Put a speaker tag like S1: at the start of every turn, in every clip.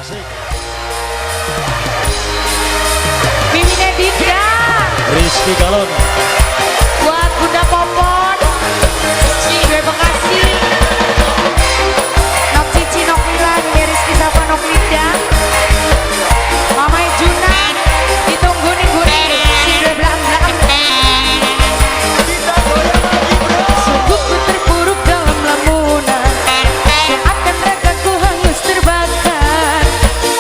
S1: Asik.
S2: Mimine Dinda.
S1: Rizky Galon.
S2: Buat Bunda Popon. Sing duwe Bekasi. Nok Cici, Nok Mila, Nini Rizky Safa, Nok Linda. Mama Juna. Ditunggu nih guri. Sing duwe belang-belang.
S1: Kita goyang lagi, bro.
S2: Sungguh ku terpuruk dalam lamunan. Seakan ragaku hangus terbakar.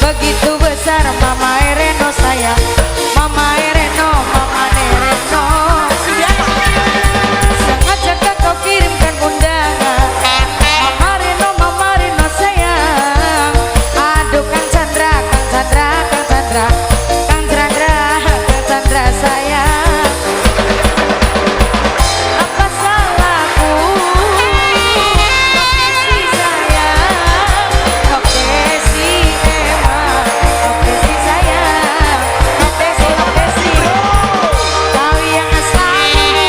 S2: Begitu besar Mama Ereno sayang. Mama Ereno, Mama Ereno. Sengaja kau kirimkan undangan. Mama Reno sayang. Aduh Kang Chandra, Kang Chandra, Kang Chandra, Kang Chandra, Kang Chandra sayang. Apa salahku? Si sayang, oke si Emma, oke si sayang, oke si, oke si. Kau yang selalu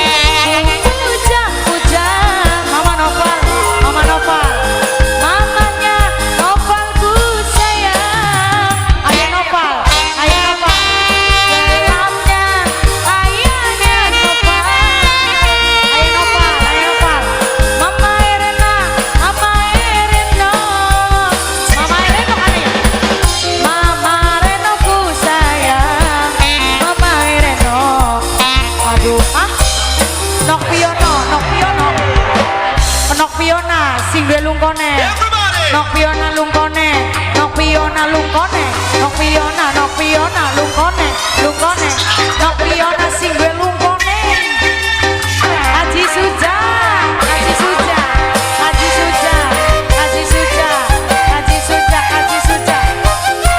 S2: puja-puja. Mama Noval, Mama Noval, mamanya Novalku sayang. Ayah Noval, ayah Noval, gelapnya ayahnya Noval. Ayah Noval, ayah Noval, Mama Erena, Mama Ereno, Mama Ereno kan ya? Mama Reno ku sayang, Mama Ereno. Aduh, ah, Nok Piono, Nok Piono, Nok Piona, sing duwe lungkone. Nok Piona lungkone, Nok Piona lungkone, Nok Piona, Nok Piona lungkone, lungkone, Nok Piona sing duwe lungkone. Haji Suja, Haji Suja, Haji Suja, Haji Suja, Haji Suja, Haji Suja,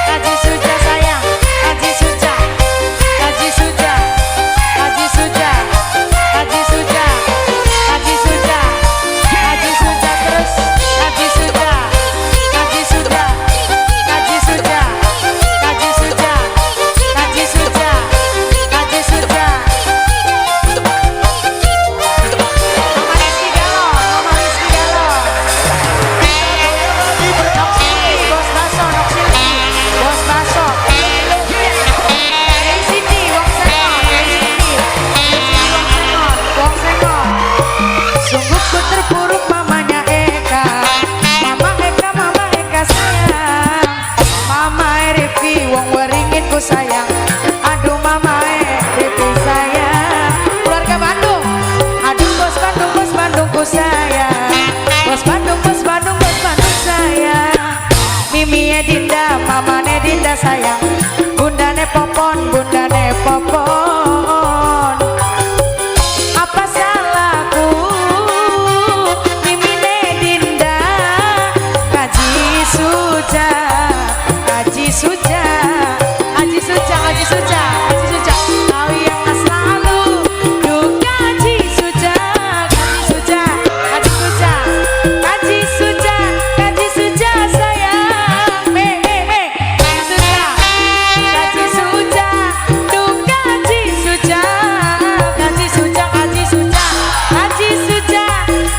S2: Haji Suja sayang, Haji Suja, Haji Suja, Haji Suja, Haji Suja, Haji Suja, Haji Suja terus, Haji Suja, Haji Suja, Haji Suja, Haji Suja, Haji Suja, Haji Suja. Mama Rizky Galon, Mama Rizky Galon. Nok Silvi, Bos Baso, Nok Silvi, Bos Baso. Dari Cindy, Wong Sengon, dari Cindy, dari Cindy Wong Sengon, Wong Sengon. Sungguh ku terpuruk mamanya Eka, Mama Eka, Mama Eka sayang, Mama Rifki, Wong Waringin ku sayang. Aduh Mama Rifki sayang. Keluarga Bandung, aduh bos Bandung, bos Bandung ku sayang. Bos Bandung, bos Bandung, bos Bandung sayang. Mimi Dinda, mamane Dinda sayang. Bundane Popon, bundane Popon. Apa salahku? Mimine Dinda, Haji Suja, Haji Suja, Haji Suja, Haji Suja, Haji Suja. Kau yang selalu duka Haji Suja, Haji Suja, Haji Suja, Haji Suja, Haji Suja sayang. Me, me, me. Haji Suja, Haji Suja, duka Haji Suja, Haji Suja, Haji Suja, Haji Suja,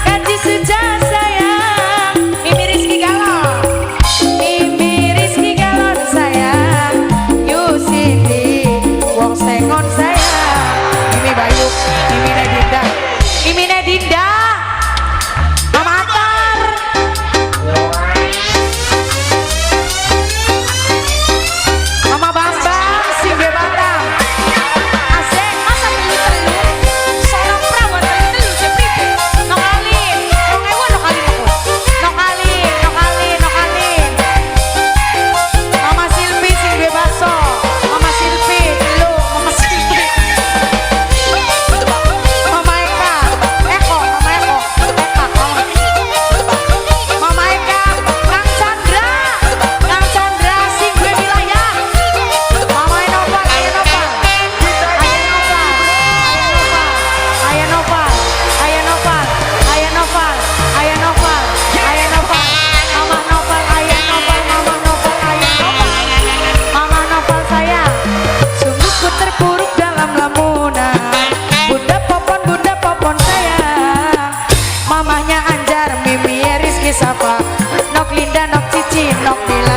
S2: Haji Suja sayang. Mimi Rizky Galon. Mimi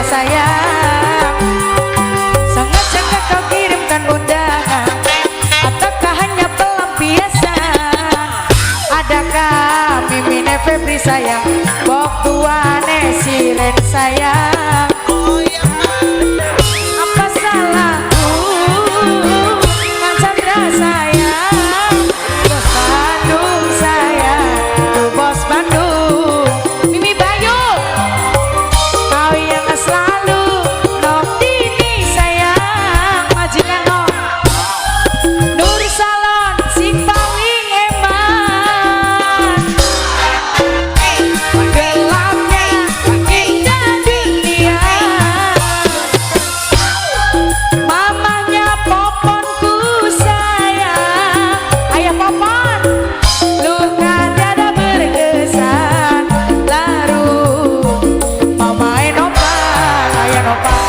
S2: sayang. Sengaja kau kirimkan undangan ataukah hanya pelampiasan? Adakah Mimine Febri sayang, bok tuane siren sayang? Apa salahku, Kang Chandra sayang? Bos Bandung sayang, tuh bos Bandung. Mimi Bayu, kau yang selalu nom dini sayang, majikan nom Nur Salon sing paling eman. Gelapnya indah dunia. Mamanya Poponku sayang, ayah Popon, luka tiada berkesan. Lalu Mama Nopan, ayah Nopan.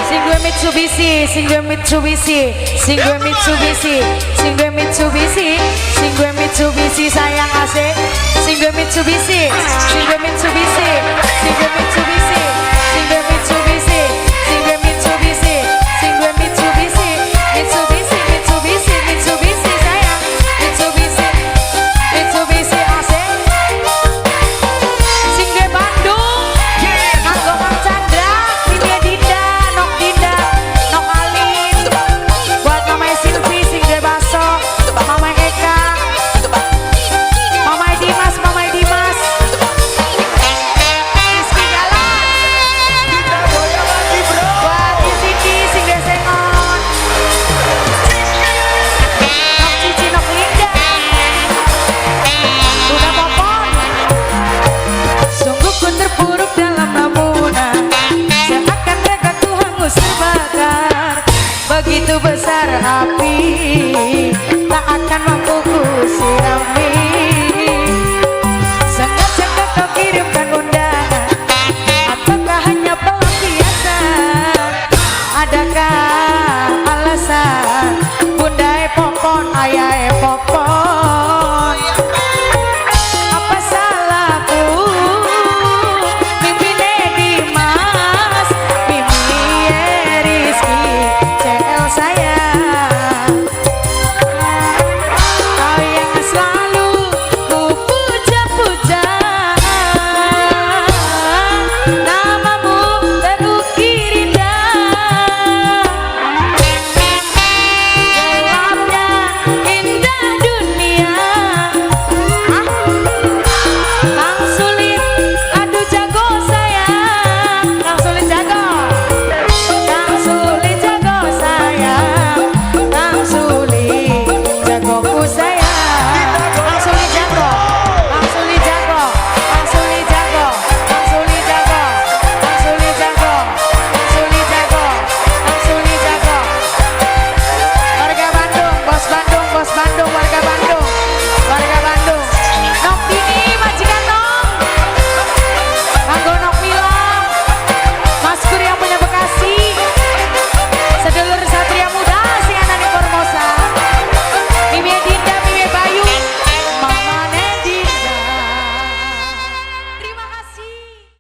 S2: Sing duwe Mitsubishi, sing duwe Mitsubishi, sing duwe Mitsubishi, sing duwe Mitsubishi, sing duwe Mitsubishi sayang AC, sing duwe Mitsubishi, sing duwe Mitsubishi, sing duwe Mitsubishi.